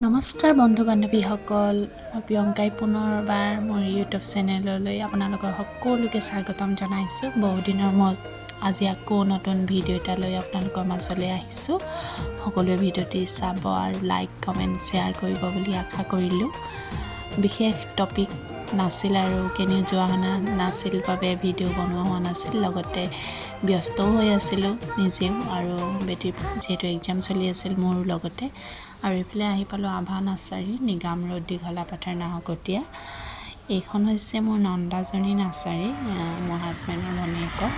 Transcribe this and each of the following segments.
নমস্কাৰ বন্ধু বান্ধৱীসকল, মই প্ৰিয়ংকাই পুনৰবাৰ মোৰ ইউটিউব চেনেললৈ আপোনালোকৰ সকলোকে স্বাগতম জনাইছোঁ। বহুদিনৰ মূৰত আজি আকৌ নতুন ভিডিঅ' এটা লৈ আপোনালোকৰ মাজলৈ আহিছোঁ। সকলোৱে ভিডিঅ'টি চাব আৰু লাইক, কমেণ্ট, শ্বেয়াৰ কৰিব বুলি আশা কৰিলোঁ। বিশেষ টপিক নাছিল আৰু কেনিও যোৱা নাছিল বাবে ভিডিঅ' বনোৱা হোৱা নাছিল। লগতে ব্যস্তও হৈ আছিলোঁ নিজেও আৰু বেটীৰ যিহেতু এক্সাম চলি আছিল মোৰ লগতে। আৰু এইফালে আহি পালোঁ আভা নাৰ্চাৰী, নিগাম ৰোড, দীঘলাপথাৰ, নাহৰকটীয়া। এইখন হৈছে মোৰ নন্দাজনী নাৰ্চাৰী, মোৰ হাজবেণ্ডৰ ভনীয়েকৰ।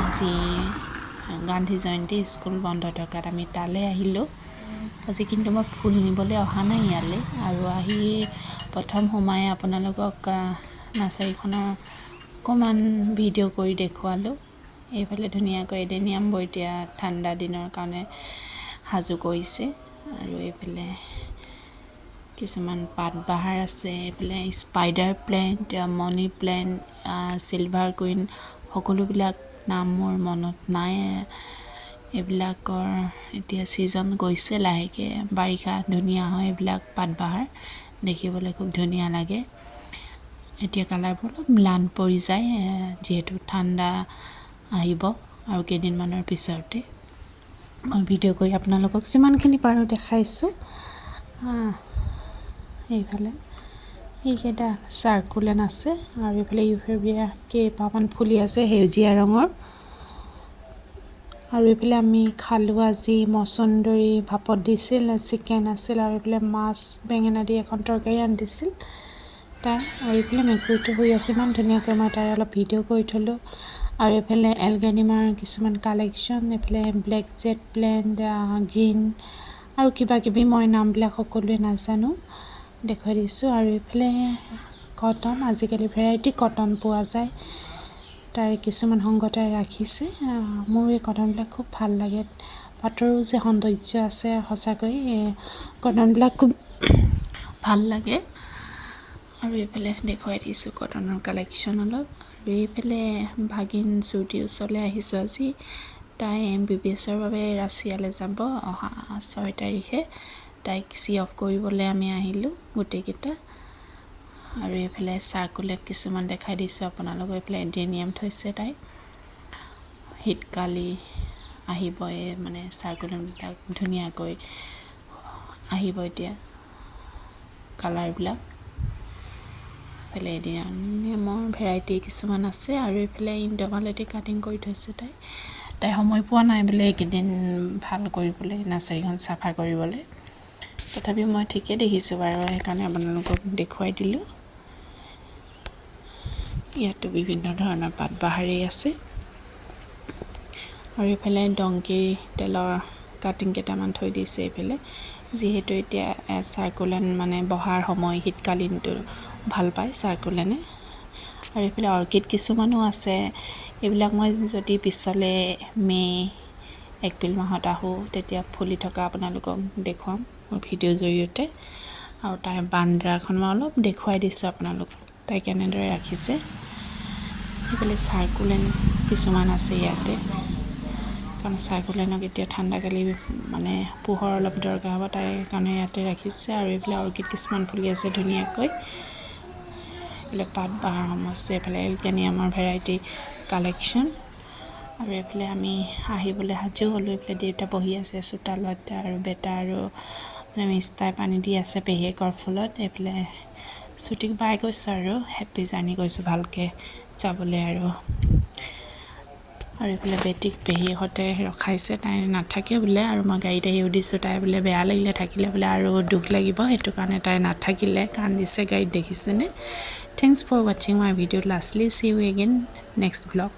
আজি গান্ধী জয়ন্তী, স্কুল বন্ধ থকাত আমি তালৈ আহিলোঁ আজি। কিন্তু মই ফুল নিবলৈ অহা নাই ইয়ালৈ। আৰু আহি প্ৰথম সোমাই আপোনালোকক নাৰ্চাৰীখনৰ অকণমান ভিডিঅ' কৰি দেখুৱালোঁ। এইফালে ধুনীয়াকৈ এডেনিয়ামবোৰ এতিয়া ঠাণ্ডা দিনৰ কাৰণে সাজু কৰিছে। আৰু এইফালে কিছুমান পাত বাহাৰ আছে। এইফালে spider plant, money plant, silver queen, সকলোবিলাক নাম মোৰ মনত নাই। এইবিলাকৰ এতিয়া ছিজন গৈছে লাহেকৈ। বাৰিষা ধুনীয়া হয় এইবিলাক পাত বাহাৰ, দেখিবলৈ খুব ধুনীয়া লাগে। এতিয়া কালাৰবোৰ অলপ ম্লান পৰি যায়, যিহেতু ঠাণ্ডা আহিব আৰু কেইদিনমানৰ পিছতে। মই ভিডিঅ' কৰি আপোনালোকক যিমানখিনি পাৰোঁ দেখাইছোঁ। এইফালে এইকেইটা চাৰ্কুলেণ্ট আছে আৰু এইফালে ইউফেবিয়া কেইপাহমান ফুলি আছে সেউজীয়া ৰঙৰ। আৰু এইফালে আমি খালোঁ আজি মচন্দৰী ভাপত দিছিল, চিকেন আছিল আৰু এইফালে মাছ বেঙেনা দি এখন তৰকাৰী ৰান্ধিছিল তাই। আৰু এইফালে মেকুৰীটো শুই আছে ইমান ধুনীয়াকৈ, মই তাৰে অলপ ভিডিঅ' কৰি থ'লোঁ। আৰু এইফালে এলগেনিমাৰ কিছুমান কালেকশ্যন, এইফালে ব্লেক জেড প্লেণ্ট, গ্ৰীণ আৰু কিবা কিবি, মই নামবিলাক সকলোৱে নাজানো, দেখুৱাই দিছোঁ। আৰু এইফালে কটন, আজিকালি ভেৰাইটি কটন পোৱা যায়, তাৰে কিছুমান সংগতাই ৰাখিছে। মোৰ এই কটনবিলাক খুব ভাল লাগে। পাটৰো যে সৌন্দৰ্য আছে সঁচাকৈ, কটনবিলাক খুব ভাল লাগে। আৰু এইফালে দেখুৱাই দিছোঁ কটনৰ কালেকশ্যন অলপ। আৰু এইফালে ভাগিন শ্ৰুতিৰ ওচৰলৈ আহিছোঁ আজি। তাই এমবিবিএছৰ বাবে ৰাছিয়ালৈ যাব অহা 6 তাৰিখে। তাইক চি অফ কৰিবলৈ আমি আহিলোঁ গোটেইকেইটা। আৰু এইফালে চাৰ্কুলেণ্ট কিছুমান দেখাই দিছোঁ আপোনালোকক। এইফালে এডেনিয়াম থৈছে তাই। শীতকালি আহিব, এই মানে চাৰ্কুলেণ্টবিলাক ধুনীয়াকৈ আহিব এতিয়া কালাৰবিলাক। এইফালে এডেনিয়ামৰ ভেৰাইটি কিছুমান আছে। আৰু এইফালে ইণ্ডোমালতী কাটিং কৰি থৈছে তাই। তাই সময় পোৱা নাই বোলে এইকেইদিন ভাল কৰিবলৈ, নাৰ্চাৰীখন চাফা কৰিবলৈ। তথাপিও মই ঠিকেই দেখিছোঁ বাৰু, সেইকাৰণে আপোনালোকক দেখুৱাই দিলোঁ। ইয়াতো বিভিন্ন ধৰণৰ পাত বাহাৰেই আছে। আৰু এইফালে ডংকি টেলৰ কাটিং কেইটামান থৈ দিছে এইফালে। যিহেতু এতিয়া চাৰ্কুলেণ্ট মানে বহাৰ সময়, শীতকালীনটো ভাল পায় চাৰ্কুলেণ্টে। আৰু এইফালে অৰ্কিড কিছুমানো আছে। এইবিলাক মই যদি পিছলৈ মে' এপ্ৰিল মাহত আহোঁ, তেতিয়া ফুলি থকা আপোনালোকক দেখুৱাম মোৰ ভিডিঅ'ৰ জৰিয়তে। আৰু তাইৰ বান্দ্ৰাখন মই অলপ দেখুৱাই দিছোঁ আপোনালোক, তাই কেনেদৰে ৰাখিছে। সেইফালে চাৰ্কুলেণ্ট কিছুমান আছে ইয়াতে, কাৰণ চাৰ্কুলেণ্টক এতিয়া ঠাণ্ডাকালি মানে পোহৰ অলপ দৰকাৰ হ'ব, তাই কাৰণে ইয়াতে ৰাখিছে। আৰু এইফালে অৰ্কিড কিছুমান ফুলি আছে ধুনীয়াকৈ। এইফালে পাত বাহাৰ সমস্যা, এইফালে এলকেনিয়ামৰ ভেৰাইটি কালেকশ্যন। আৰু এইফালে আমি আহিবলৈ সাজু হ'লোঁ। এইফালে দেউতা বহি আছে চোতালত আৰু বেটা আৰু মানে মিষ্টাই পানী দি আছে পেহীয়েকৰ ফুলত। এইফালে শ্ৰুতিক বাই কৈছোঁ আৰু হেপ্পী জাৰ্ণি কৈছোঁ, ভালকৈ যাবলৈ। আৰু আৰু এইফালে বেটীক পেহীহঁতে ৰখাইছে, তাই নাথাকে বোলে। আৰু মই গাড়ীত আহি সুধিছোঁ, তাই বোলে বেয়া লাগিলে, থাকিলে বোলে আৰু দুখ লাগিব, সেইটো কাৰণে তাই নাথাকিলে, কান্দিছে গাড়ীত, দেখিছেনে? Thanks for watching my video lastly. See you again next vlog.